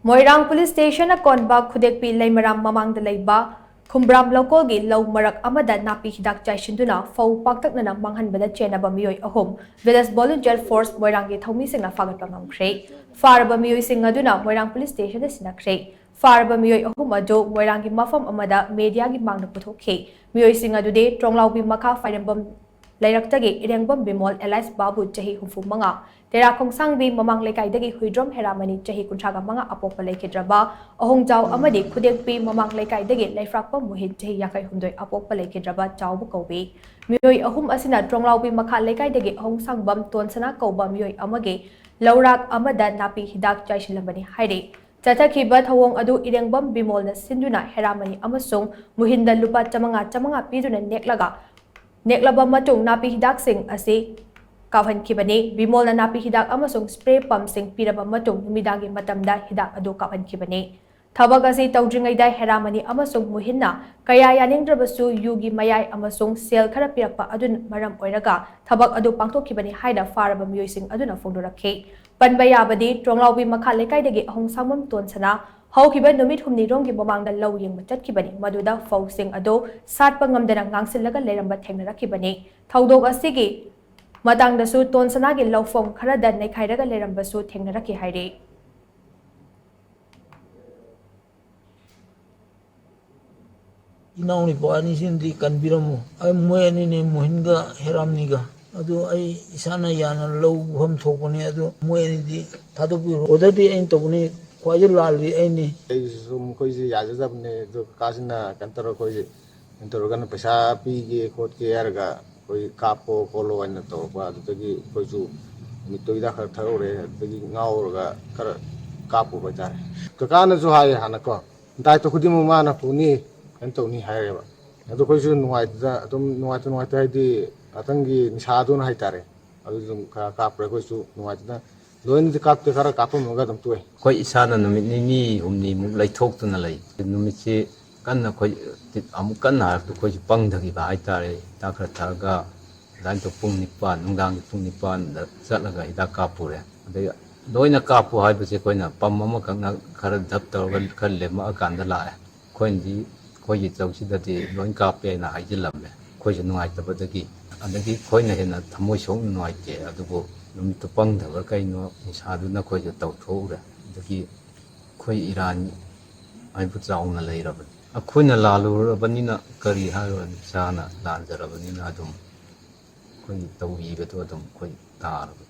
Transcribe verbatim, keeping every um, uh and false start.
ꯃꯣꯏꯔꯥꯡ police ꯁ꯭ꯇꯦꯁꯟꯅ ꯀꯣꯟꯕ ꯈꯨꯗꯦꯛꯄꯤ ꯂꯩꯃꯔꯥꯝ ꯃꯃꯥꯡꯗ ꯂꯩꯕ ꯈꯨꯝꯕ꯭ꯔꯥꯝ ꯂꯧꯀꯣꯜꯒꯤ ꯂꯧ ꯃꯔꯛ ꯑꯃꯗ ꯅꯥꯄꯤ ꯍꯤꯗꯥꯛ ꯆꯥꯏꯁꯤꯟꯗꯨꯅ ꯐꯧ ꯄꯥꯛꯇꯛꯅꯅ ꯃꯥꯡꯍꯟꯕꯗ ꯆꯦꯟꯅꯕ ꯃꯤꯑꯣꯏ ꯑꯍꯨꯝ Village Volunteer Force ꯃꯣꯏꯔꯥꯡꯒꯤ ꯊꯧꯃꯤꯁꯤꯡꯅ ꯐꯥꯒꯠꯄ ꯉꯝꯈ꯭ꯔꯦ꯫ ꯐꯥꯔꯕ ꯃꯤꯑꯣꯏꯁꯤꯡ ꯑꯗꯨꯅ ꯃꯣꯏꯔꯥꯡ ꯄꯨꯂꯤꯁ ꯁ꯭ꯇꯦꯁꯟꯗ ꯁꯤꯟꯅꯈ꯭ꯔꯦ꯫ ꯐꯥꯔꯕ ꯃꯤꯑꯣꯏ ꯑꯍꯨꯝ ꯑꯗꯨ ꯃꯣꯏꯔꯥꯡꯒꯤ ꯃꯐꯝ ꯑꯃꯗ ꯃꯦꯗꯤꯌꯥꯒꯤ ꯃꯥꯡꯗ ꯄꯨꯊꯣꯛꯈꯤ꯫ ꯃꯤꯑꯣꯏꯁꯤꯡ ꯑꯗꯨꯗꯤ ꯇ꯭ꯔꯣꯡꯂꯥꯎꯕꯤ ꯃꯈꯥ ꯐꯥꯏꯔꯦꯝꯕꯝ ꯂꯩꯔꯛꯇꯒꯤ ꯏꯔꯦꯡꯕꯝ ꯕꯤꯃꯣꯜ alias ꯕꯥꯕꯨ ꯆꯍꯤ ꯍꯨꯝꯐꯨ ꯃꯉꯥ, ꯇꯦꯔꯥ ꯈꯣꯡꯁꯥꯡꯕꯤ ꯃꯃꯥꯡ ꯂꯩꯀꯥꯏꯗꯒꯤ ꯍꯨꯏꯗ꯭ꯔꯣꯝ ꯍꯦꯔꯥꯃꯅꯤ ꯆꯍꯤ ꯀꯨꯟꯊ꯭ꯔꯥꯒ ꯃꯉꯥ ꯑꯄꯣꯛꯄ ꯂꯩꯈꯤꯗ꯭ꯔꯕ ꯑꯍꯣꯡꯖꯥꯎ ꯑꯃꯗꯤ ꯈꯨꯗꯦꯛꯄꯤ ꯃꯃꯥꯡ ꯂꯩꯀꯥꯏꯗꯒꯤ ꯂꯩꯐ꯭ꯔꯥꯛꯄꯝ ꯃꯨꯍꯤꯟ ꯆꯍꯤ ꯌꯥꯡꯈꯩ ꯍꯨꯝꯗꯣꯏ ꯑꯄꯣꯛꯄ ꯂꯩꯈꯤꯗ꯭ꯔꯕ ꯆꯥꯎꯕ ꯀꯧꯏ꯫ ꯃꯤꯑꯣꯏ ꯑꯍꯨꯝ ꯑꯁꯤꯅ ꯇ꯭ꯔꯣꯡꯂꯥꯎꯕꯤ ꯃꯈꯥ ꯂꯩꯀꯥꯏꯗꯒꯤ ꯑꯍꯣꯡꯁꯥꯡꯕꯝ ꯇꯣꯟꯁꯅꯥ ꯀꯧꯕ ꯃꯤꯑꯣꯏ ꯑꯃꯒꯤ ꯂꯧꯔꯥꯛ ꯑꯃꯗ ꯅꯥꯄꯤ ꯍꯤꯗꯥꯛ ꯆꯥꯏꯁꯤꯜꯂꯝꯕꯅꯤ ꯍꯥꯏꯔꯤ꯫ ꯆꯠꯊꯈꯤꯕ ꯊꯧꯑꯣꯡ ꯑꯗꯨ ꯏꯔꯦꯡꯕꯝ ꯕꯤꯃꯣꯜꯅ ꯁꯤꯟꯗꯨꯅ ꯍꯦꯔꯥꯃꯅꯤ ꯑꯃꯁꯨꯡ ꯃꯨꯍꯤꯟꯗ ꯂꯨꯄꯥ ꯆꯃꯉꯥ ꯆꯃꯉꯥ ꯄꯤꯗꯨꯅ ꯅꯦꯛꯂꯒ, ꯅꯦꯛꯂꯕ ꯃꯇꯨꯡ ꯅꯥꯄꯤ ꯍꯤꯗꯥꯛꯁꯤꯡ ꯑꯁꯤ ꯀꯥꯞꯍꯟꯈꯤꯕꯅꯤ꯫ ꯕꯤꯃꯣꯜꯅ ꯅꯥꯄꯤ ꯍꯤꯗꯥꯛ ꯑꯃꯁꯨꯡ ꯁ꯭ꯄ꯭ꯔꯦ ꯄꯝꯁꯤꯡ ꯄꯤꯔꯕ ꯃꯇꯨꯡ ꯅꯨꯃꯤꯗꯥꯡꯒꯤ ꯃꯇꯝꯗ ꯍꯤꯗꯥꯛ ꯑꯗꯨ ꯀꯥꯞꯍꯟꯈꯤꯕꯅꯤ꯫ ꯊꯕꯛ ꯑꯁꯤ ꯇꯧꯗ꯭ꯔꯤꯉꯩꯗ ꯍꯦꯔꯥꯃꯅꯤ ꯑꯃꯁꯨꯡ ꯃꯨꯍꯤꯟꯅ ꯀꯌꯥ ꯌꯥꯅꯤꯡꯗ꯭ꯔꯕꯁꯨ ꯌꯨꯒꯤ ꯃꯌꯥꯏ ꯑꯃꯁꯨꯡ ꯁꯦꯜ ꯈꯔ ꯄꯤꯔꯛꯄ ꯑꯗꯨꯅ ꯃꯔꯝ ꯑꯣꯏꯔꯒ ꯊꯕꯛ ꯑꯗꯨ ꯄꯥꯡꯊꯣꯛꯈꯤꯕꯅꯤ ꯍꯥꯏꯅ ꯐꯥꯔꯕ ꯃꯤꯑꯣꯏꯁꯤꯡ ꯑꯗꯨꯅ ꯐꯣꯡꯗꯣꯔꯛꯈꯤ꯫ ꯄꯟꯕ ꯌꯥꯕꯗꯤ, ꯇ꯭ꯔꯣꯡꯂꯥꯎꯕꯤ ꯃꯈꯥ ꯂꯩꯀꯥꯏꯗꯒꯤ ꯑꯍꯣꯡꯁꯥꯡꯕꯝ ꯇꯣꯟꯁꯅꯥ ꯍꯧꯈꯤꯕ ꯅꯨꯃꯤꯠ ꯍꯨꯝꯅꯤꯔꯣꯝꯒꯤ ꯃꯃꯥꯡꯗ ꯂꯧ ꯌꯦꯡꯕ ꯆꯠꯈꯤꯕꯅꯤ꯫ ꯃꯗꯨꯗ ꯐꯧꯁꯤꯡ ꯑꯗꯨ ꯁꯥꯠꯄ ꯉꯝꯗꯅ ꯉꯥꯡꯁꯤꯜꯂꯒ ꯂꯩꯔꯝꯕ ꯊꯦꯡꯅꯔꯛꯈꯤꯕꯅꯤ꯫ ꯊꯧꯗꯣꯛ ꯑꯁꯤꯒꯤ ꯃꯇꯥꯡꯗꯁꯨ ꯇꯣꯟꯁꯅꯥꯒꯤ ꯂꯧꯐꯝ ꯈꯔꯗ ꯅꯩꯈꯥꯏꯔꯒ ꯂꯩꯔꯝꯕꯁꯨ ꯊꯦꯡꯅꯔꯛꯈꯤ ꯍꯥꯏꯔꯤ꯫ ꯏꯅꯥꯎ ꯅꯨꯄꯥ ꯑꯅꯤꯁꯤꯅꯗꯤ ꯀꯟꯕꯤꯔꯝꯃꯨ꯫ ꯑꯩ ꯃꯣꯏ ꯑꯅꯤꯅꯤ, ꯃꯣꯍꯤꯟꯒ ꯍꯦꯔꯥꯝꯅꯤꯒ꯫ ꯑꯗꯨ ꯑꯩ ꯏꯁꯥꯅ ꯌꯥꯅ ꯂꯧꯐꯝ ꯊꯣꯛꯄꯅꯤ꯫ ꯑꯗꯨ ꯃꯣꯏ ꯑꯅꯤꯗꯤ ꯊꯥꯗꯣꯛꯄꯤꯔꯣ꯫ ꯑꯣꯗꯔꯗꯤ ꯑꯩꯅ ꯇꯧꯕꯅꯤ, ꯈ꯭ꯋꯥꯏꯗꯩ ꯂꯥꯜꯂꯤ ꯑꯩꯅꯤ꯫ ꯑꯩꯁꯨ ꯁꯨꯝ ꯑꯩꯈꯣꯏꯁꯦ ꯌꯥꯖꯗꯕꯅꯦ꯫ ꯑꯗꯨ ꯀꯀꯥꯁꯤꯅ ꯀꯩꯅꯣ ꯇꯧꯔ ꯑꯩꯈꯣꯏꯁꯦ ꯀꯩꯅꯣ ꯇꯧꯔꯒꯅ ꯄꯩꯁꯥ ꯄꯤꯒꯦ ꯈꯣꯠꯀꯦ ꯍꯥꯏꯔꯒ ꯑꯩꯈꯣꯏ ꯀꯥꯞꯄꯣ ꯈꯣꯠꯂꯣ ꯍꯥꯏꯅ ꯇꯧꯔꯛꯄ꯫ ꯑꯗꯨꯗꯒꯤ ꯑꯩꯈꯣꯏꯁꯨ ꯅꯨꯃꯤꯠꯇꯣ ꯍꯤꯗꯥꯛ ꯈꯔ ꯊꯛꯍꯧꯔꯦ꯫ ꯑꯗꯨꯗꯒꯤ ꯉꯥꯎꯔꯒ ꯈꯔ ꯀꯥꯞꯄꯨꯕ ꯍꯥꯏꯇꯥꯔꯦ꯫ ꯀꯀꯥꯅꯁꯨ ꯍꯥꯏꯌꯦ ꯍꯥꯟꯅꯀꯣ, ꯗꯥꯏꯇꯣ ꯈꯨꯗꯤꯡꯃꯛ ꯃꯥꯅ ꯄꯨꯅꯤ, ꯀꯩꯅꯣ ꯇꯧꯅꯤ ꯍꯥꯏꯔꯦꯕ꯫ ꯑꯗꯣ ꯑꯩꯈꯣꯏꯁꯨ ꯅꯨꯡꯉꯥꯏꯇꯗ ꯑꯗꯨꯝ ꯅꯨꯡꯉꯥꯏꯇ ꯅꯨꯡꯉꯥꯏꯇ ꯍꯥꯏꯗꯤ ꯉꯥꯛꯇꯪꯒꯤ ꯅꯤꯁꯥꯗꯨꯅ ꯍꯥꯏꯇꯥꯔꯦ꯫ ꯑꯗꯨ ꯑꯗꯨꯝ ꯈꯔ ꯀꯥꯞꯄ꯭ꯔꯦ꯫ ꯑꯩꯈꯣꯏꯁꯨ ꯅꯨꯡꯉꯥꯏꯇꯅ ꯂꯣꯏꯅꯗꯤ ꯀꯥꯞꯇꯦ, ꯈꯔ ꯀꯥꯞꯄꯝꯃꯒ ꯑꯗꯨꯝ ꯇꯣꯛꯑꯦ꯫ ꯑꯩꯈꯣꯏ ꯏꯁꯥꯅ ꯅꯨꯃꯤꯠ ꯅꯤꯅꯤ ꯍꯨꯝꯅꯤꯃꯨꯛ ꯂꯩꯊꯣꯛꯇꯨꯅ ꯂꯩ꯫ ꯅꯨꯃꯤꯠꯁꯤ ꯀꯟꯅ ꯑꯩꯈꯣꯏ ꯑꯃꯨꯛ ꯀꯟꯅ ꯍꯥꯏꯔꯛꯇ ꯑꯩꯈꯣꯏꯁꯨ ꯄꯪꯊꯈꯤꯕ ꯍꯥꯏꯇꯥꯔꯦ꯫ ꯍꯤꯗꯥꯛ ꯈꯔ ꯊꯛꯑꯒ ꯑꯗꯨꯃꯥꯏꯅ ꯇꯧ ꯄꯨꯡ ꯅꯤꯄꯥꯟ, ꯅꯨꯡꯗꯥꯡꯒꯤ ꯄꯨꯡ ꯅꯤꯄꯥꯟꯗ ꯆꯠꯂꯒ ꯍꯤꯗꯥꯛ ꯀꯥꯞꯄꯨꯔꯦ꯫ ꯑꯗꯩ ꯂꯣꯏꯅ ꯀꯥꯞꯄꯨ ꯍꯥꯏꯕꯁꯦ ꯑꯩꯈꯣꯏꯅ ꯄꯝ ꯑꯃꯈꯛꯅ ꯈꯔ ꯗꯞ ꯇꯧꯔꯒ ꯈꯔ ꯂꯦꯝꯃꯛꯑꯀꯥꯟꯗ ꯂꯥꯛꯑꯦ꯫ ꯑꯩꯈꯣꯏꯅꯗꯤ ꯑꯩꯈꯣꯏꯒꯤ ꯆꯧꯁꯤꯗꯗꯤ ꯂꯣꯏ ꯀꯥꯞꯄꯦꯅ ꯍꯥꯏꯖꯤꯜꯂꯝꯃꯦ, ꯑꯩꯈꯣꯏꯁꯨ ꯅꯨꯡꯉꯥꯏꯇꯕꯗꯒꯤ꯫ ꯑꯗꯒꯤ ꯑꯩꯈꯣꯏꯅ ꯍꯦꯟꯅ ꯊꯃꯣꯏ ꯁꯣꯛꯅ ꯅꯨꯡꯉꯥꯏꯇꯦ, ꯑꯗꯨꯕꯨ ꯅꯨꯃꯤꯠꯇꯨ ꯄꯪꯗꯕ꯭ꯔꯥ ꯀꯩꯅꯣ ꯅꯤꯁꯥꯗꯨꯅ ꯑꯩꯈꯣꯏꯁꯨ ꯇꯧꯊꯣꯛꯎꯔꯦ꯫ ꯑꯗꯒꯤ ꯑꯩꯈꯣꯏ ꯏꯔꯥꯟ ꯍꯥꯏꯕꯨ ꯆꯥꯎꯅ ꯂꯩꯔꯕꯅꯤ꯫ ꯑꯩꯈꯣꯏꯅ ꯂꯥꯜꯂꯨꯔꯕꯅꯤꯅ ꯀꯔꯤ ꯍꯥꯏꯔꯨꯔꯅꯤ? ꯏꯁꯥꯅ ꯂꯥꯟꯖꯔꯕꯅꯤꯅ ꯑꯗꯨꯝ ꯑꯩꯈꯣꯏ ꯇꯧꯕꯤꯕꯗꯣ ꯑꯗꯨꯝ ꯑꯩꯈꯣꯏ ꯇꯥꯔꯕꯅꯤ꯫